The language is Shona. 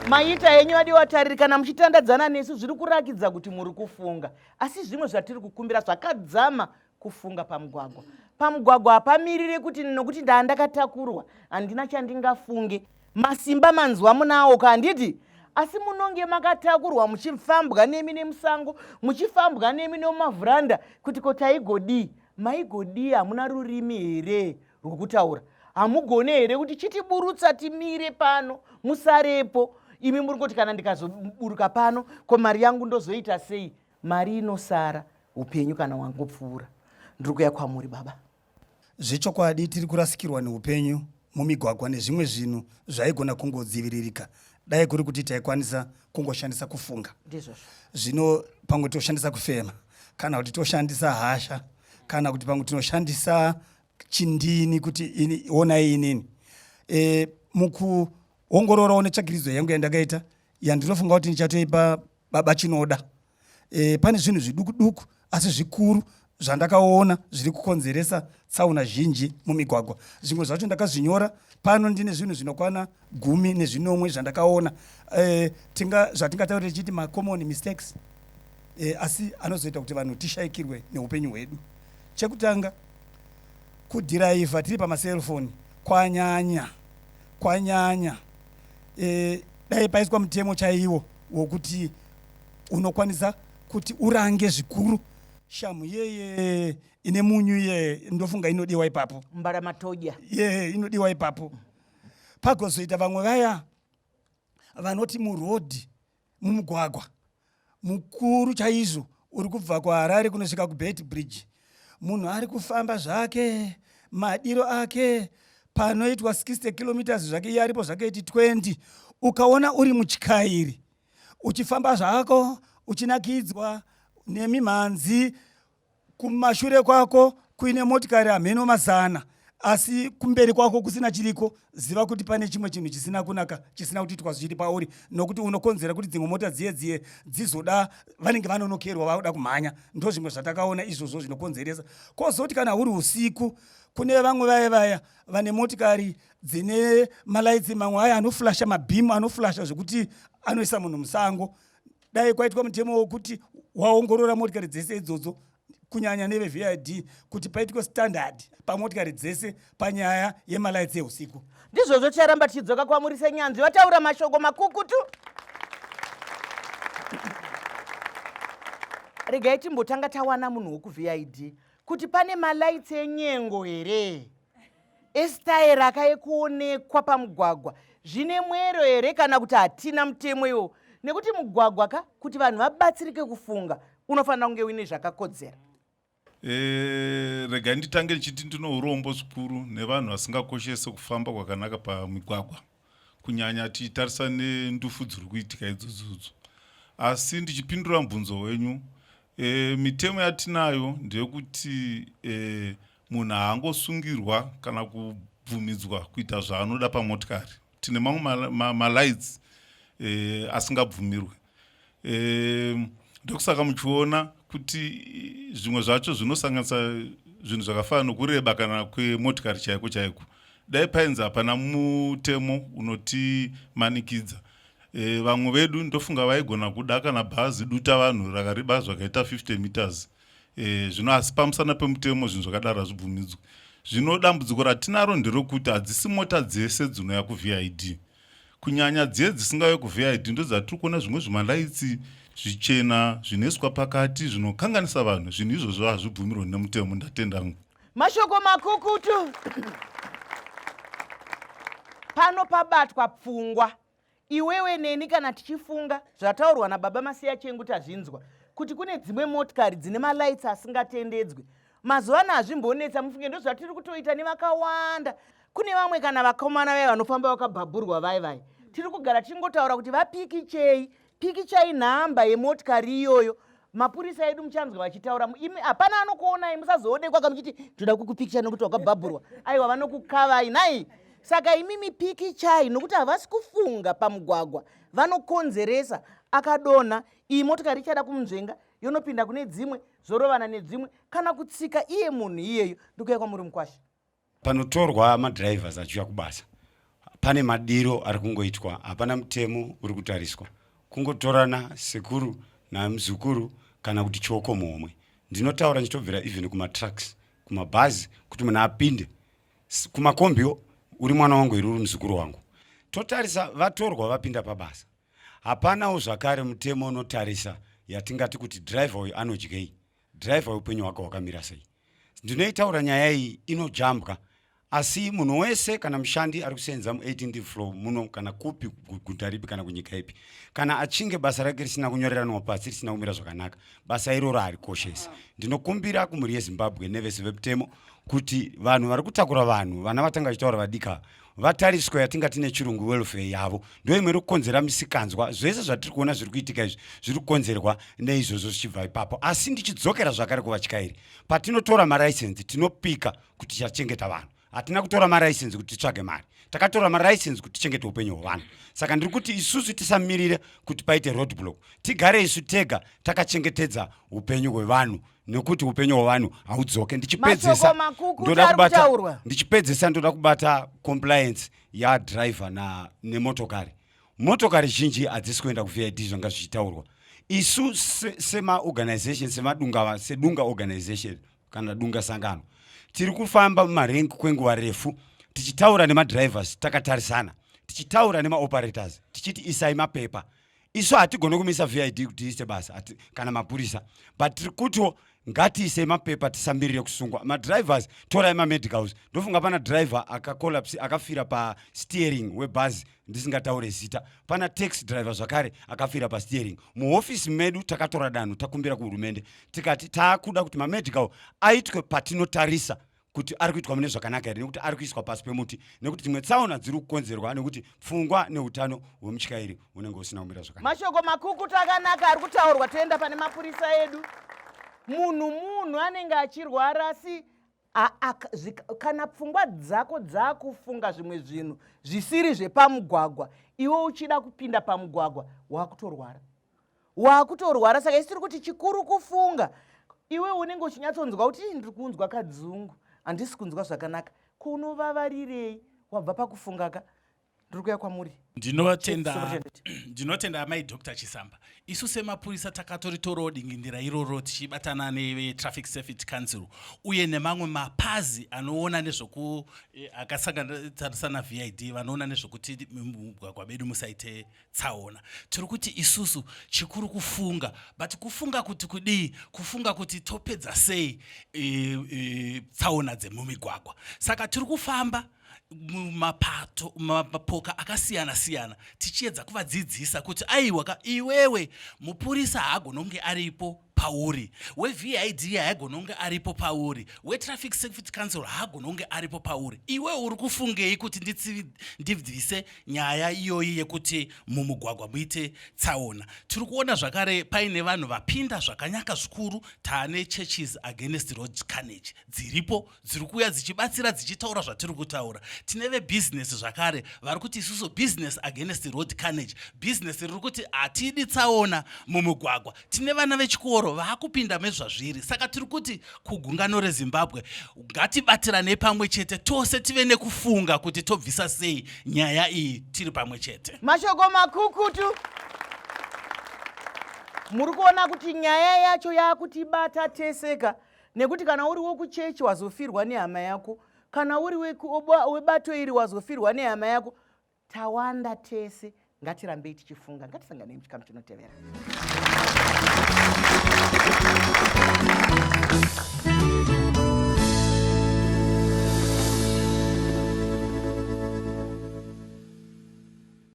Maita henyu adiwa tariri, kana muchitandadzana nesu zviri kurakidza kuti muri kufunga, asi zvimwe zvatiri kukumbira zvakadzama kufunga pamugwagwa. Pamugwagwa hapamirire kuti nokuti ndaa ndakatakurwa handina chandingafunge. Masimba manzwa munawo ka handiti? Asi munonge makatakurwa muchifambwa nemi nemusango, muchifambwa nemi nemumavhuranda kuti ko taigodii? Maigodii? Hamuna rurimi here rwokutaura? Hamugone here kuti chitiburutsa timire pano musarepo? Imi muri kungoti kana ndikazoburuka pano ko mari yangu ndozoita sei? Mari inosara upenyu kana wangopfuura. Ndiri kuya kwamuri baba. Zvechokwadi tiri kurasikirwa neupenyu mumigwagwa nezvimwe zvinhu zvaigona kungodziviririka dai kuri kuti taikwanisa kungoshandisa kufunga. Ndizvozvo. Zvino pamwe toshandisa kufema kana kuti toshandisa hasha kana kuti pamwe tinoshandisa chindini kuti ini onai inini. E, mukuongororawo netsvakiridzo yangu yandakaita yandinofunga kuti ndichatoipa baba Chinoda. E, pane zvinhu zviduku duku asi zvikuru zvandakaona zviri kukonzeresa tsaona zhinji mumigwagwa. Zvimwe zvacho ndakazvinyora pano, ndine zvinhu zvinokwana 17 zvandakaona e, zvatingataura tichiti macommon mistakes e, asi anozoita kuti vanhu tishaikirwe neupenyu hwedu. Chekutanga, kudhiraivha tiri pamaselfoni kwanyanya kwanyanya. E, dai paiswa mutemo chaiwo wokuti unokwanisa kuti urange zvikuru shamhu yeye ine munyu ye ndofunga inodiwa ipapo, Mbaramatoja ye inodiwa ipapo. Pagozoita vamwe vaya vanoti murodhi, mumugwagwa mukuru chaizvo uri kubva kuHarare kunosvika kuBeitbridge, munhu ari kufamba zvake madiro ake panoitwa 60 kilometers zvake, iye aripo zvake iti 20. Ukaona uri mutyairi uchifamba zvako uchinakidzwa nemimhanzi, kumashure kwako kuine motikari hamheno mazana, asi kumberi kwako kusina chiriko, ziva kuti pane chimwe chinhu chisina kunaka, chisina kutiitwa zviri pauri, nokuti unokonzera kuti dzimwe mota dziye dziye dzizoda vanenge vanonokerwa vakuda kumhanya. Ndo zvimwe zvatakaona izvozvo zvinokonzeresa. Kozoti kana huri usiku, kune vamwe vaya vaya vane motikari dzine malaitsi mamwe aya anoflasha, mabhimu anoflasha zvekuti anoisa munhu musango. Dai kwaitwa mutemo wokuti waongorora motikari dzese idzodzo, kunyanya neveVID, kuti paitwe standard pamotikari dzese panyaya yemalaitsi eusiku. Ndizvozvo, ticharamba tichidzoka kwamuri senyanzvi vataura mashoko makukutu. Regai timbotanga tawana munhu wokuVID kuti pane malaitsi enyengo here, esitayera akaekuonekwa pamugwagwa zvine mwero here, kana kuti hatina mutemo iwowo? Nekuti mugwagwa ka, kuti vanhu vabatsirike kufunga, unofanira kunge uine zvakakodzera. E, regai nditange ndichiti ndino urombo zvikuru nevanhu vasingakoshese kufamba kwakanaka pamigwagwa, kunyanya tichitarisa nendufu dziri kuitika idzodzodzo. Asi ndichipindura mubvunzo wenyu, e, mitemo yatinayo ndeyekuti e, munhu haangosungirwa kana kubvumidzwa kuita zvaanoda pamotikari. Tine mamwe malights ma, ma e, asingabvumirwe. E, ndokusaka muchiona kuti zvimwe zvacho zvinosanganisa zvinhu zvakafanana nokureba kana kwemotikari chaiko chaiko. Dai painzi hapana mutemo unotimanikidza, e, vamwe vedu ndofunga vaigona kuda kana bhazi duta vanhu rakareba zvakaita 50 meters. E, zvino asi pamusana pemutemo zvinhu zvakadaro hazvibvumidzwi. Zvino dambudziko ratinaro nderekuti hadzisi mota dzese dzinouya kuVID. Kunyanya dziye dzisingauye kuVID ndodzatiri kuona zvimwe zvimalaitsi zvichena zvinoiswa pakati zvinokanganisa vanhu. Zvinhu izvozvo hazvibvumirwe nemutemo. Ndatenda hangu. Mashoko makukutu. Pano pabatwa pfungwa. Iwewe neni kana tichifunga zvataurwa nababa Masiya Chengu, tazvinzwa kuti kune dzimwe motikari dzine malights asingatendedzwi. Mazuva ano hazvimbonetsa mufunge, ndozvatiri kutoita nevakawanda. Kune vamwe kana vakomana vaya vanofamba vakabhabhurwa vai vai, tiri kugara tichingotaura kuti vapikichei, pikichai nhamba yemotikari iyoyo. Mapurisa edu muchanzwa vachitaura, imi hapana anokuonai, musazoonekwa kamuchiti toda kukupikicha nokuti wakabhabhurwa. Aiwa, vanokukavai nhai. Saka imimi pikichai, nokuti havasi kufunga pamugwagwa, vanokonzeresa. Akadonha, iyi motikari ichada kumunzvenga, yonopinda kune dzimwe, zvorovana nedzimwe kana kutsika iye munhu iyeyo. Ndikuya kwamuri mukwasha. Panotorwa madrivers achiuya kubasa Pane madiro ari kungoitwa, hapana mutemo uri kutariswa. Kungotorana sekuru namuzukuru kana kuti chioko muhomwe. Ndinotaura ndichitobvira even kumatrucks, kumabhazi kuti munhu apinde. Kumakombiwo uri mwana wangu here uri muzukuru wangu. Totarisa vatorwa vapinda pabasa. Hapanawo zvakare mutemo unotarisa yatingati kuti driver uyu anodyei, driver upenyu hwake hwakamira sei. Ndinoitaura nyaya iyi inojambwa asi munhu wese kana mushandi ari kusenza mu18th floor muno kana kupi guta ripi kana kunyika ipi kana achinge basa rake risina kunyoreranwa pasi risina kumira zvakanaka basa iroro harikoshesi. Ndinokumbira kumhuri yeZimbabwe nevese vemutemo kuti vanhu vari kutakura vanhu vana vatanga vachitaura vadika vatariswe yatingati nechirungu welfare yavo ndo imwe iri kukonzera misikanzwa. Zvese zvatiri kuona zviri kuitika izvi zviri kukonzerwa neizvozvo zvichibva ipapo. Asi ndichidzokera zvakare kuvatyairi, patinotora maraisenzi tinopika kuti tichachengeta vanhu. Hatina kutora maraisenzi kuti titsvage mari, takatora maraisenzi kuti tichengete upenyu hwevanhu. Saka ndiri kuti isusu tisamirire kuti paite road block, tigare isu tega takachengetedza upenyu hwevanhu nekuti upenyu hwevanhu haudzoke. Ndichipedzesa ndoda kubata, ndichipedzesa ndoda kubata compliance yadriver na nemotokari. Motokari zhinji hadzisi kuenda kuVID zvanga zvichitaurwa. Isu semaorganization semadunga, sedunga organization kana dunga sangano, tiri kufamba mumarengi kwenguva refu tichitaura nemadrivers takatarisana, tichitaura nemaoperators tichiti isai mapepa. Isu hatigone kumisa VID kuti iite basa kana mapurisa, but tiri kutiwo ngatiisei mapepa tisamirire kusungwa. Madrivers, torai mamedicals. Ndofunga pana driver akacollapse akafira pasteering webhazi, ndisingataure zita. Pana taxi driver zvakare akafira pasteering. Muhofisi medu takatora danho, takumbira kuhurumende tikati taakuda kuti mamedical aitwe patinotarisa kuti ari kuitwa mune zvakanaka here, nekuti ari kuiswa pasi pemuti, nekuti dzimwe tsaona dziri kukonzerwa nekuti pfungwa neutano hwemutyairi hunenge husina kumira zvakanaka. Mashoko makukutu akanaka ari kutaurwa. Toenda pane mapurisa edu. Munhu anenge achirwara, asi kana pfungwa dzako dzakufunga zvimwe zvinhu zvisiri zvepamugwagwa, iwe uchida kupinda pamugwagwa, wakutorwara, wakutorwara. Saka isi tiri kuti chikuru kufunga. Iwe unenge uchinyatsonzwa kuti ndiri kunzwa kadzungu, handisi kunzwa zvakanaka, kunovavarirei? Wabva pakufunga ka. Ndiri kuya kwamuri. Ndinotenda, ndinotenda amai Dr Chisamba. Isu semapurisa takatoritorawo dingindira iroro tichibatana neveTraffic Safety Council uye nemamwe mapazi anoona nezvoku akasangana VID vanoona nezvokuti mumugwagwa medu musaite tsaona. Tiri kuti isusu chikuru kufunga, but kufunga kuti kudii? Kufunga kuti topedza sei tsaona dzemumigwagwa. Saka tiri kufamba mumapato, mapoka akasiyana siyana tichiedza kuvadzidzisa kuti aiwa ka, iwewe mupurisa haagona kunge aripo pauri, weVID haagona kunge aripo pauri, weTraffic Safety Council haagona kunge aripo pauri. Iwe uri kufungei kuti ndibvise nyaya iyoyi yekuti mumugwagwa muite tsaona? Tiri kuona zvakare paine vanhu vapinda zvakanyaka zvikuru. Taane Churches Against Road Carnage dziripo, dziri kuuya dzichibatsira, dzichitaura zvatiri kutaura. Tine vebhizinesi zvakare vari kuti isusu business against road carnage, bhizinesi riri kuti hatidi tsaona mumugwagwa. Tine vana vechikoro vaakupinda mezvazviri. Saka tiri kuti kugungano reZimbabwe, ngatibatiranei pamwe chete tose tive nekufunga kuti tobvisa sei nyaya iyi tiri pamwe chete. Mashoko makukutu. Muri kuona kuti nyaya yacho yaakutibata teseka, nekuti kana uri wekuchechi wazofirwa nehama yako, kana uri webato iri wazofirwa nehama yako, tawanda tese. Ngatirambei tichifunga. Ngatisanganei muchikamu chinotevera.